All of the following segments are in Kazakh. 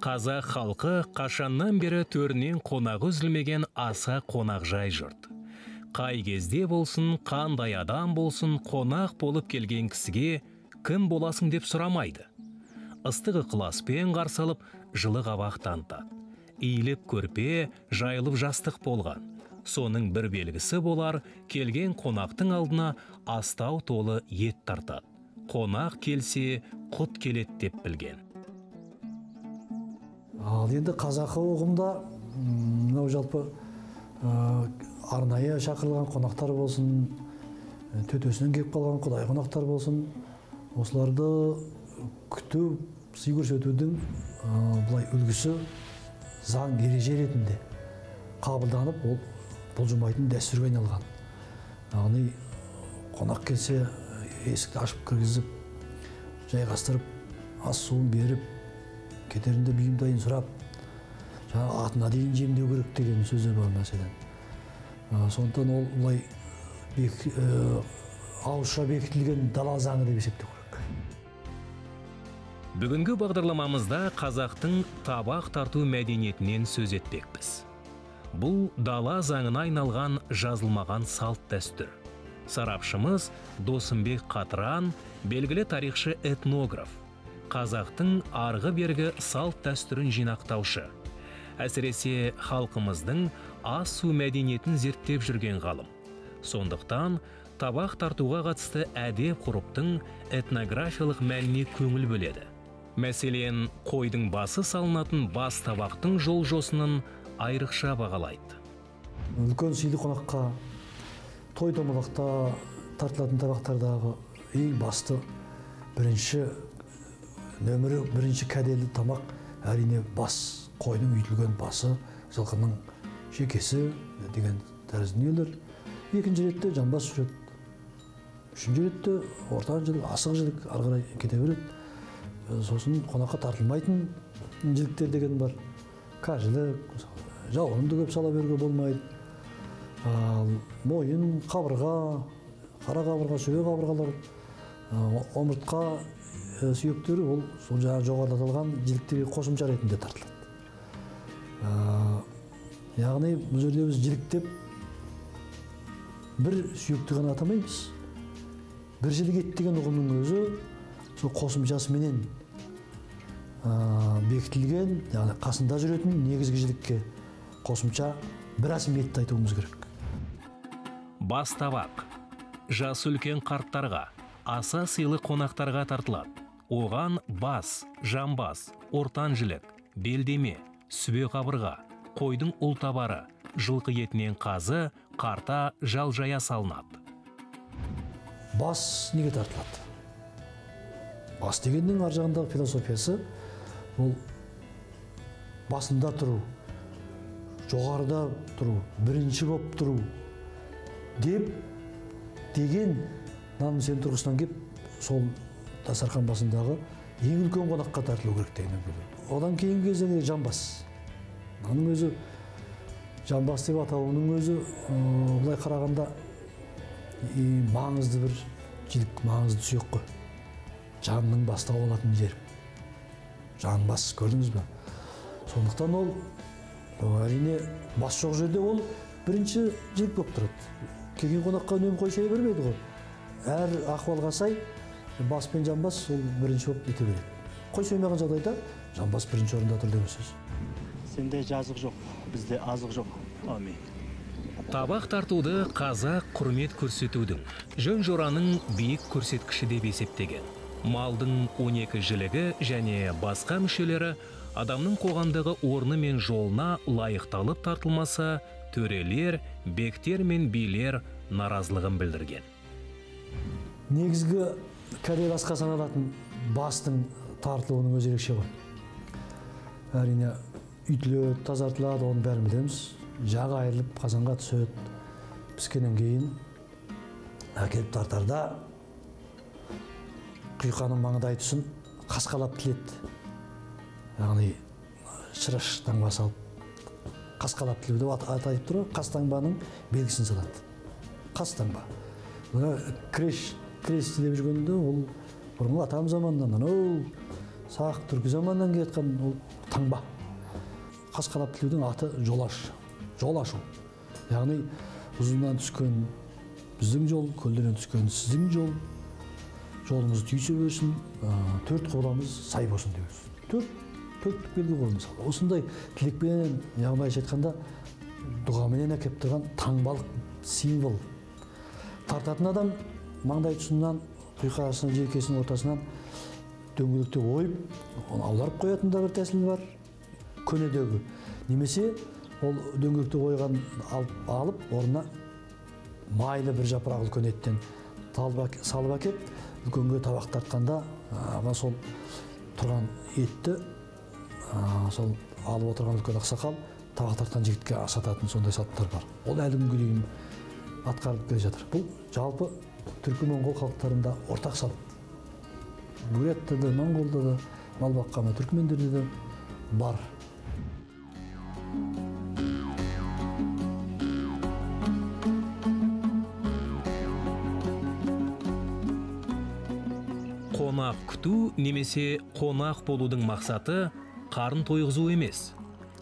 Қазақ халқы қашаннан бері төрінен қонағы үзілмеген аса қонақжай жұрт. Қай кезде болсын, қандай адам болсын, қонақ болып келген кісіге кім боласың деп сұрамайды. Ыстық ықыласпен қарсы алып, жылы қабақ танытады. Иіліп көрпе, жайылып жастық болған. Соның бір белгісі болар, келген қонақтың алдына астау толы ет тартады. Қонақ келсе, құт келеді деп білген. Ал енді қазақы ұғымда мынау жалпы арнайы шақырылған қонақтар болсын, төтесінен келіп қалған құдай қонақтар болсын, осыларды күту, сый көрсетудің былай үлгісі заң ереже ретінде қабылданып, ол бұлжымайтын дәстүрге айналған. Яғни қонақ келсе есікті ашып кіргізіп, жайғастырып, ас суын беріп, кетерінде бұйымтайын сұрап, жаңа атына дейін жемдеу керек деген сөздер бар мәселен. Сондықтан ол былай ауызша бекітілген дала заңы деп есептеу керек. Бүгінгі бағдарламамызда қазақтың табақ тарту мәдениетінен сөз етпекпіз. Бұл дала заңына айналған жазылмаған салт дәстүр. Сарапшымыз Досымбек Қатыран, белгілі тарихшы этнограф, қазақтың арғы-бергі салт дәстүрін жинақтаушы. Әсіресе халқымыздың ас-су мәдениетін зерттеп жүрген ғалым. Сондықтан табақ тартуға қатысты әдеп ғұрыптың этнографиялық мәніне көңіл бөледі. Мәселен, қойдың басы салынатын бас табақтың жол жосынын айрықша бағалайды. Үлкен сыйлы қонаққа той томалақта тартылатын табақтардағы ең басты бірінші нөмірі бірінші кәделі тамақ әрине бас, қойдың үйтілген басы, жылқының шекесі деген тәрізді дүниелер. Екінші ретте жамбас жүреді. Үшінші ретте ортан жілік, асық жілік ары қарай кете береді. Сосын қонаққа тартылмайтын жіліктер деген бар. Кажілік, жауырынды көп сала беруге болмайды. Ал мойын, қабырға, қара қабырға, сүбе қабырғалар, омыртқа сүйектері ол сол жаңа жоғарыда аталған жіліктерге қосымша ретінде тартылады. Яғни бұл жерде біз жілік деп бір сүйекті ғана атамаймыз. Бір жілік ет деген ұғымның өзі сол қосымшасыменен бекітілген, яғни қасында жүретін негізгі жілікке қосымша бір асым етті айтуымыз керек. Бас табақ жасы үлкен қарттарға, аса сыйлы қонақтарға тартылады. Оған бас, жамбас, ортан жілік, белдеме, сүбе қабырға, қойдың ұлтабары, жылқы етінен қазы, қарта, жал-жая салынады. Бас неге тартылады? Бас дегеннің ар жағындағы философиясы ол басында тұру, жоғарыда тұру, бірінші болып тұру деп деген наным сенім тұрғысынан кеп сол дастархан басындағы ең үлкен қонаққа тартылу керек деген біледі. Одан кейінгі кезеңде жамбас. Мынаның өзі жамбас деп атауының өзі былай қарағанда маңызды бір жілік, маңызды сүйек қой. Жанның бастау алатын жер. Жан бас, көрдіңіз бе? Сондықтан ол әрине бас жоқ жерде ол бірінші жілік болып тұрады. Келген қонаққа үнемі қой шай бермейді ғой. Әр ахуалға сай бас пен жамбас ол бірінші болып ете береді. Қой соймаған жағдайда жамбас бірінші орында тұр деген сөз. Сенде жазық жоқ, бізде азық жоқ. Әмин. Табақ тартуды қазақ құрмет көрсетудің, жөн-жораның биік көрсеткіші деп есептеген. Малдың 12 жілігі және басқа мүшелері адамның қоғамдағы орны мен жолына лайықталып тартылмаса, төрелер, бектер мен билер наразылығын білдірген. Негізгі кәделі асқа саналатын бастың тартылуының өзі ерекше ғой. Әрине үйтіледі, тазартылады, оның бәрін білеміз. Жағы айырылып қазанға түседі. Піскеннен кейін әкеліп тартарда құйқаның маңдай тұсын қасқалап тіледі. Яғни шырыш таңба салып қасқалап тілеу деп аты айтып тұр ғой, қас таңбаның белгісін салады. Қас таңба. Мына креш деп жүргенде ол бұрынғы атам заманынан, анау сақ түркі заманынан келе жатқан ол таңба. Қас қалап тілеудің аты жол аш, жол ашу. Яғни ұзыннан түскен біздің жол, көлденең түскен сіздің жол, жолымыз түйсе берсін, төрт қоламыз сай болсын дейміз. Төрттік белгі ғой мысалы. Осындай тілекпенен, яғни былайша айтқанда, дұғаменен әкеп тұрған таңбалық символ. Тартатын адам маңдай тұсынан, құйқасының, желкесінің ортасынан дөңгелекте ойып, оны аударып қоятын да бір тәсіл бар, көнедегі. Немесе ол дөңгелекте ойған алып, орнына майлы бір жапырақ үлкен еттен салып әкеп, үлкенге табақ тартқанда, сол тұрған етті, сол алып отырған үлкен ақсақал табақ тартқан жігітке асататын сондай салттар бар. Ол әлі күнге дейін атқарылып келе жатыр. Бұл жалпы түркі моңғол халықтарында ортақ салт. Бурятта да, моңғолда да, мал баққан түркмендерде де бар. Қонақ күту немесе қонақ болудың мақсаты қарын тойғызу емес.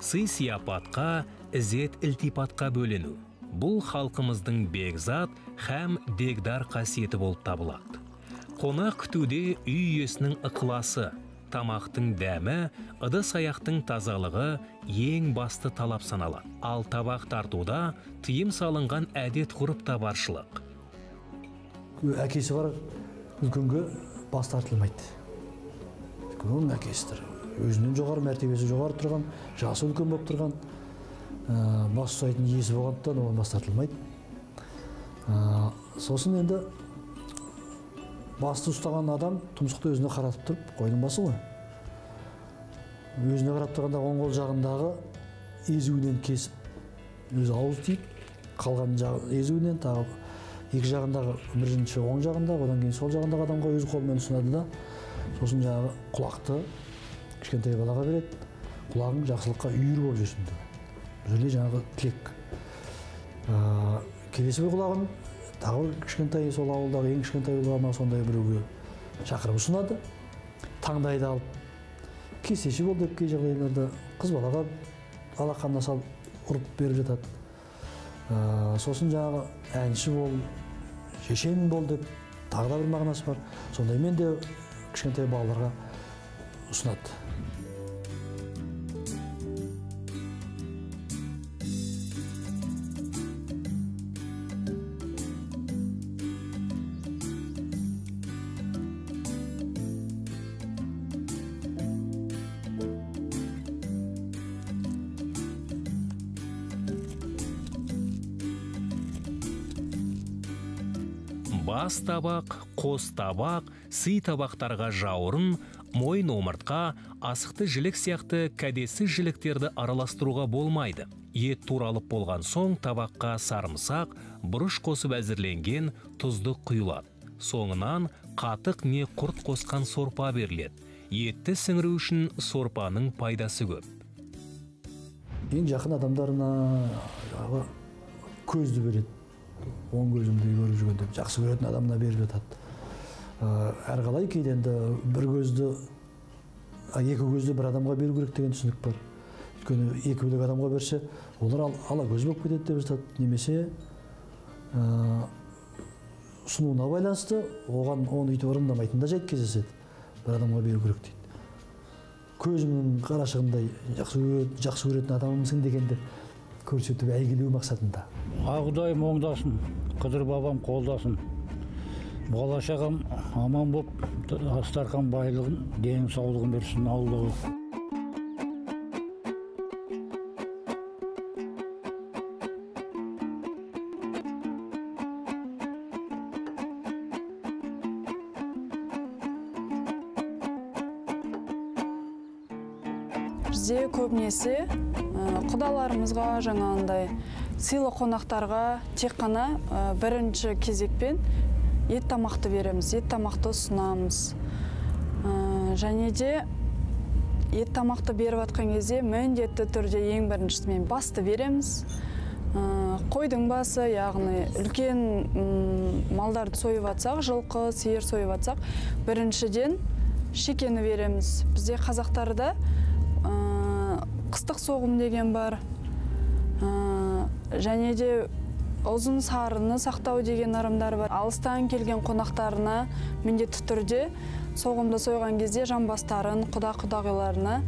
Сый-сияпатқа, ізет-ілтипатқа бөлену. Бұл халқымыздың бекзат һәм дегдар қасиеті болып табылады. Қонақ күтуде үй иесінің ықыласы, тамақтың дәмі, ыдыс-аяқтың тазалығы ең басты талап саналады. Ал табақ тартуда тыйым салынған әдет ғұрып та баршылық. Әкесі бар үлкенге бас тартылмайды. Өйткені оның әкесідір. Өзінен жоғары, мәртебесі жоғары тұрған, жасы үлкен болып тұрған, бас ұстайтын иесі болғандықтан оған бас тартылмайды. Сосын енді басты ұстаған адам тұмсықты өзіне қаратып тұрып, қойдың басы ғой. Өзіне қарап тұрғанда оң қол жағындағы езуінен кесіп, өзі ауыз тиіп, қалған езуінен тағы екі жағындағы, бірінші оң жағындағы, одан кейін сол жағындағы адамға өз қолымен ұсынады да, сосын жаңағы құлақты кішкентай балаға береді, құлағың жақсылыққа үйір болып жүрсін деген. Бұл жерде жаңағы тілек. Келесі бір құлағын тағы бір кішкентай, сол ауылдағы ең кішкентай ұлға сондай біреуге шақырып ұсынады. Таңдайды алып, кесеші бол деп кей жағдайларда қыз балаға алақанына салып ұрып беріп жатады. Сосын жаңағы әнші бол, шешен бол деп тағы да бір мағынасы бар. Сондаймен де кішкентай балаларға ұсынады. Бас табақ, қос табақ, сый табақтарға жауырын, мойын омыртқа, асықты жілік сияқты кәдесіз жіліктерді араластыруға болмайды. Ет туралып болған соң табаққа сарымсақ, бұрыш қосып әзірленген тұзды құйылады. Соңынан қатық не құрт қосқан сорпа беріледі. Етті сіңіру үшін сорпаның пайдасы көп. Ең жақын адамдарына көзді береді. Оң көзімді көріп жүрген деп жақсы көретін адамына беріп жатады. Әрқалай кейде енді бір көзді, екі көзді бір адамға беру керек деген түсінік бар. Өйткені екі бөлек адамға берсе, олар ала көз болып кетеді деп жатады. Немесе ұсынуына байланысты оған оны өйтіп ырымдамайтын да жайт кездеседі. Бір адамға беру керек дейді. Көзімнің қарашығындай жақсы көретін адамымсың дегенді көрсетіп әйгілеу мақсатында. Құдайым оңдасын, Қыдыр бабам қолдасын. Бала шағам аман боп, астархан байлығын, денің саулығын берсін Алла. Бізде көбінесе құдаларымызға, жаңағындай сыйлы қонақтарға тек қана бірінші кезекпен ет тамақты береміз, ет тамақты ұсынамыз. Және де ет тамақты беріп атқан кезде міндетті түрде ең біріншісімен басты береміз. Қойдың басы, яғни үлкен малдарды сойып атсақ, жылқы, сиыр сойып атсақ, біріншіден шекені береміз. Бізде қазақтарда Қыстық соғым деген бар. Және де ұзын сарыны сақтау деген ырымдар бар. Алыстан келген қонақтарына міндетті түрде соғымды сойған кезде жамбастарын құда-құдағиларына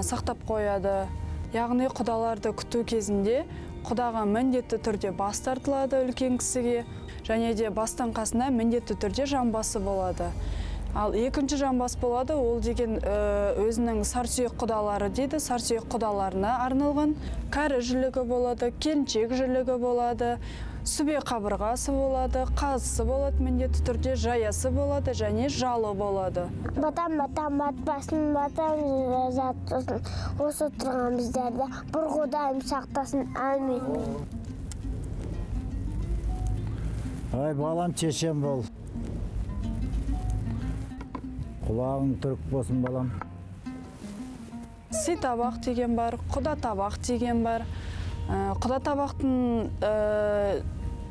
сақтап қояды. Яғни құдаларды күту кезінде құдаға міндетті түрде бас тартылады үлкен кісіге, және де бастан қасына міндетті түрде жамбасы болады. Ал екінші жамбас болады, ол деген өзінің сарсүйек құдалары дейді, сарсүйек құдаларына арналған кәрі жілігі болады, келіншек жілігі болады, сүбе қабырғасы болады, қазысы болады міндетті түрде, жаясы болады және жалы болады. Батам, батам, батпасын, батам, жатпасын, осы тұрған біздерді бір Құдайым сақтасын, әмин. Ай, балам, шешем бол. Құлағың түрік болсын, балам. Сый табақ деген бар, құда табақ деген бар. Құда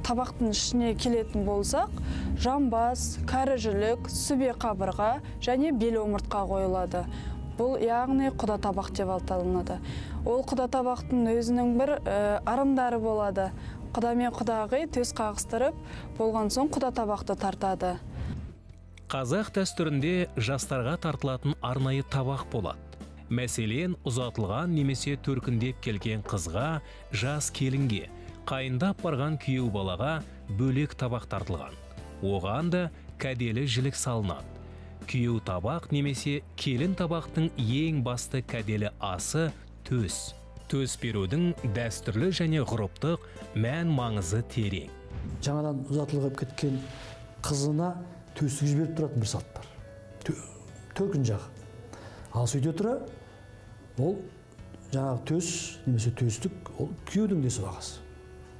табақтың ішіне келетін болсақ, жамбас, кәрі жілік, сүбе қабырға және бел омыртқа қойылады. Бұл яғни құда табақ деп аталынады. Ол құда табақтың өзінің бір ырымдары болады. Құда мен құдағи төс қағыстырып болған соң құда табақты тартады. Қазақ дәстүрінде жастарға тартылатын арнайы табақ болады. Мәселен, ұзатылған немесе төркіндеп келген қызға, жас келінге, қайындап барған күйеу балаға бөлек табақ тартылған. Оған да кәделі жілік салынады. Күйеу табақ немесе келін табақтың ең басты кәделі асы төс. Төс берудің дәстүрлі және ғұрыптық мән маңызы терең. Жаңадан ұзатылып кеткен қызына төстік жіберіп тұратын бір салт бар. Төркін жағы. Ал сөйте тұра, ол жаңағы төс немесе төстік, ол күйеудің де сыбағасы.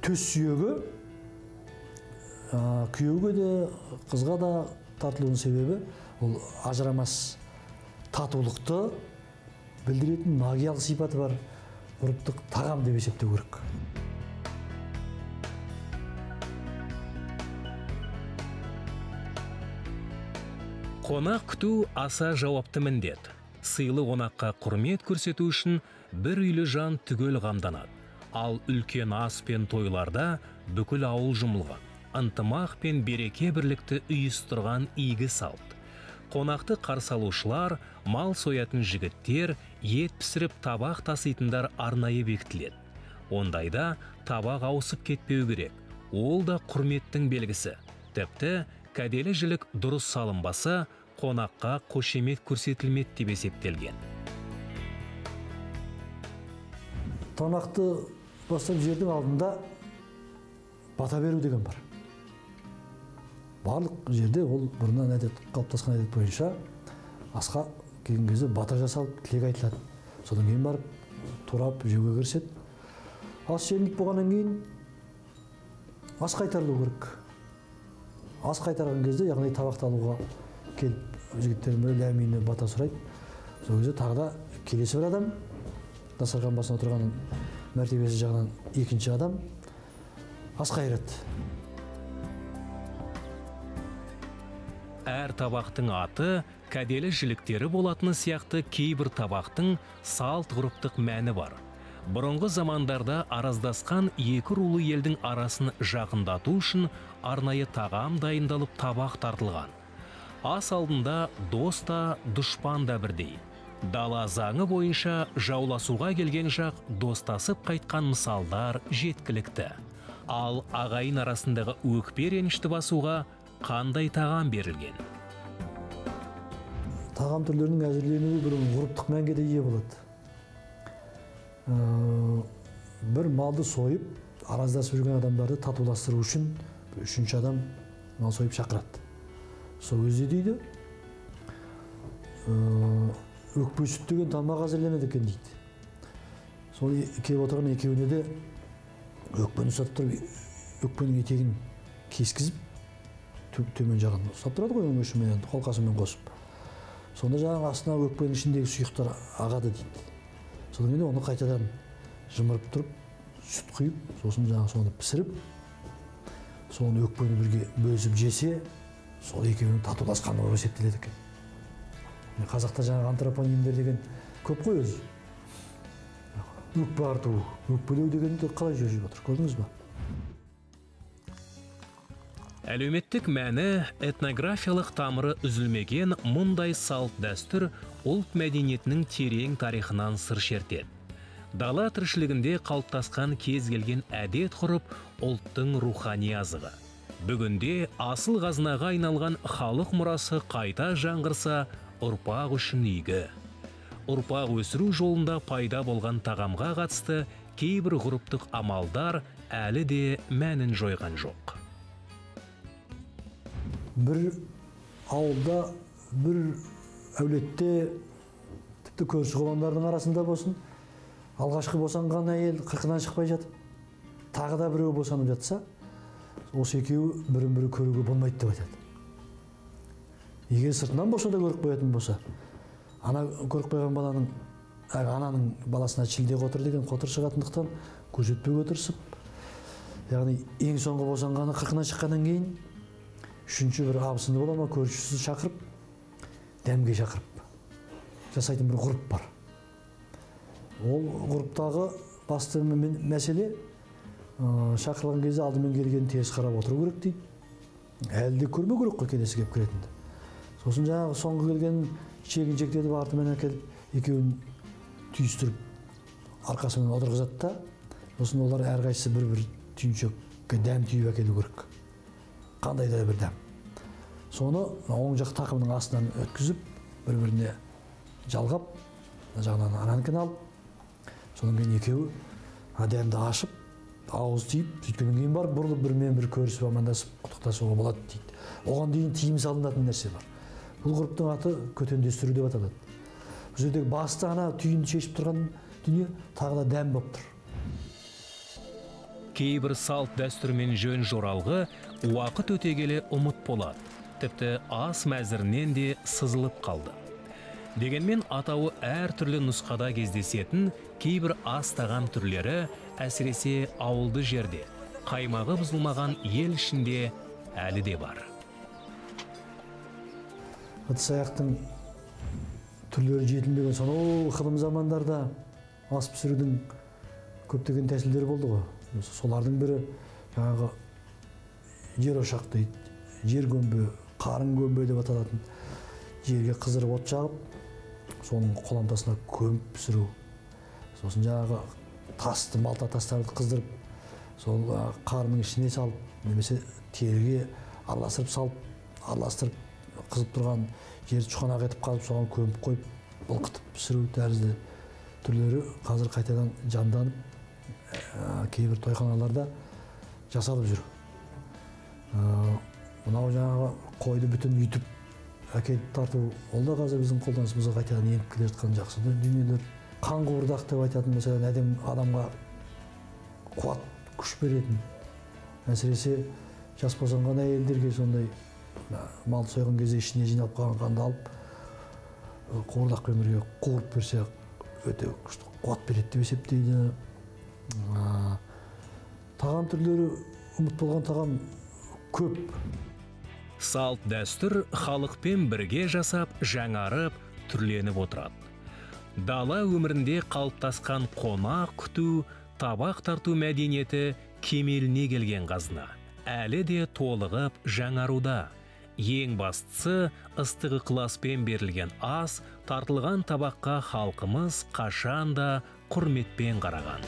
Төс сүйегі күйеуге де, қызға да тартылуының себебі ол ажырамас татулықты білдіретін магиялық сипаты бар ғұрыптық тағам деп есептеу керек. Қонақ күту аса жауапты міндет. Сыйлы қонаққа құрмет көрсету үшін бір үйлі жан түгел қамданады. Ал үлкен ас пен тойларда бүкіл ауыл жұмылған. Ынтымақ пен береке бірлікті ұйыстырған игі салт. Қонақты қарсы алушылар, мал соятын жігіттер, ет пісіріп табақ таситындар арнайы бекітіледі. Ондайда табақ ауысып кетпеу керек. Ол да құрметтің белгісі. Тіпті кәделі жілік дұрыс салынбаса, қонаққа қошемет көрсетілмеді деп есептелген. Тамақты бастап жердің алдында бата беру деген бар. Барлық жерде ол бұрыннан әдет қалыптасқан әдет бойынша асқа келген кезде бата жасалып, тілек айтылады. Содан кейін барып турап жеуге кіріседі. Ас желініп болғаннан кейін ас қайтарылу керек. Ас қайтарған кезде, яғни табақты алуға келіп жігіттердің бірі ләмиіне бата сұрайды. Сол кезде тағы да келесі бір адам, дастархан басына отырған мәртебесі жағынан екінші адам ас қайырады. Әр табақтың аты, кәделі жіліктері болатыны сияқты кейбір табақтың салт ғұрыптық мәні бар. Бұрынғы замандарда араздасқан екі рулы елдің арасын жақындату үшін арнайы тағам дайындалып табақ тартылған. Ас алдында дос та, дұшпан да бірдей. Дала заңы бойынша жауласуға келген жақ достасып қайтқан мысалдар жеткілікті. Ал ағайын арасындағы өкпе ренішті басуға қандай тағам берілген? Тағам түрлерінің әзірленуі бір ғұрыптық мәнге де ие болады. Бір малды сойып, араздасып жүрген адамдарды татуластыру үшін үшінші адам мал сойып шақырады. Сол кезде дейді, өкпе сүт деген тамақ әзірленеді екен дейді. Сол келіп отырған екеуіне де өкпені ұстатып тұрып, өкпенің етегін кескізіп, төмен жағын ұстап тұрады ғой, өңешіменен, қолқасымен қосып. Сонда жаңағы астына өкпенің ішіндегі сұйықтар ағады дейді. Содан кейін оны қайтадан жымырып тұрып, сүт құйып, сосын жаңағы соны пісіріп, соны өкпені бірге бөлісіп жесе, сол екеуінің татуласқаны болып есептеледі екен. Қазақта жаңағы антропонимдер деген көп қой өзі. Өкпе арту, өкпелеу дегенді қалай жүріп отыр, көрдіңіз ба? Әлеуметтік мәні, этнографиялық тамыры үзілмеген мұндай салт дәстүр ұлт мәдениетінің терең тарихынан сыр шертеді. Дала тіршілігінде қалыптасқан кез келген әдет ғұрып ұлттың рухани азығы. Бүгінде асыл қазынаға айналған халық мұрасы қайта жаңғырса, ұрпақ үшін игі. Ұрпақ өсіру жолында пайда болған тағамға қатысты кейбір ғұрыптық амалдар әлі де мәнін жойған жоқ. Бір ауылда, бір әулетте, тіпті көрші қолаңдардың арасында болсын, алғашқы босанған әйел қырқынан шықпай жатып, тағы да біреу босанып жатса, осы екеуі бірін-бірі көруге болмайды деп айтады. Егер сыртынан болса да көріп қоятын болса, ана көріп қойған баланың, ананың баласына шілде қотыр деген қотыр шығатындықтан көрсетпеуге тырысып, яғни ең соңғы босанғаны қырқынан шыққаннан кейін үшінші бір абысыны бола ма, көршісі шақырып, дәмге шақырып жасайтын бір ғұрып бар. Ол ғұрыптағы басты мәселе, шақырылған кезде алдымен келген теріс қарап отыру керек дейді. Әлі де көрмеу керек қой келесі келіп кіретінді. Сосын жаңағы соңғы келген шегіншектетіп артымен әкеліп, екеуін түйістіріп арқасымен отырғызады да, сосын олар әрқайсысы бір-бір түйіншекке дәм түйіп әкелу керек. Қандай да бір дәм. Соны оң жақ тақымның астынан өткізіп, бір-біріне жалғап, мына жағынан ананікін алып, содан кейін екеуі дәмді ашып, ауыз тиіп, сөйткеннен кейін барып бұрылып бірімен бір көрісіп, амандасып, құттықтасуға болады дейді. Оған дейін тыйым салынатын нәрсе бар. Бұл ғұрыптың аты көтендестіру деп аталады. Бұл жердегі басты ана түйін шешіп тұрған дүние тағы да дәм болып тұр. Кейбір салт дәстүр мен жөн жоралғы уақыт өте келе ұмыт болады. Тіпті ас мәзірінен де сызылып қалды. Дегенмен атауы әртүрлі нұсқада кездесетін кейбір ас тағам түрлері, әсіресе ауылды жерде, қаймағы бұзылмаған ел ішінде әлі де бар. Ыдыс аяқтың түрлері жетілмеген сонау ықылым замандарда ас пісірудің көптеген тәсілдері болды ғой. Солардың бірі жаңағы жер ошақ дейді, жер көмбе, қарын көмбе деп аталатын жерге қыздырып от жағып, соның қоламтасына көміп пісіру. Сосын жаңағы тасты, малта тастарды қыздырып, сол қарның ішіне салып, немесе теріге араластырып салып, араластырып қызып тұрған жерді шұқанақ етіп қазып, соған көміп қойып, былқытып пісіру тәрізді түрлері қазір қайтадан жанданып, кейбір тойханаларда жасалып жүр. Мынау жаңағы қойды бүтін үйтіп әкеліп тарту, ол да қазір біздің қолданысымызға қайтадан еніп келе жатқан жақсы дүниелер. Қан қуырдақ деп айтатын, мәселен, әдем адамға қуат, күш беретін, әсіресе жас босанған әйелдерге сондай мал сойған кезде ішіне жиналып қалған қанды алып, қуырдақпен бірге қуырып берсе өте күшті қуат береді деп есептейді. Тағам түрлері, ұмыт болған тағам көп. Салт дәстүр халықпен бірге жасап, жаңарып, түрленіп отырады. Дала өмірінде қалыптасқан қонақ күту, табақ тарту мәдениеті кемеліне келген қазына. Әлі де толығып жаңаруда. Ең бастысы, ыстық ықыласпен берілген ас, тартылған табаққа халқымыз қашан да құрметпен қараған.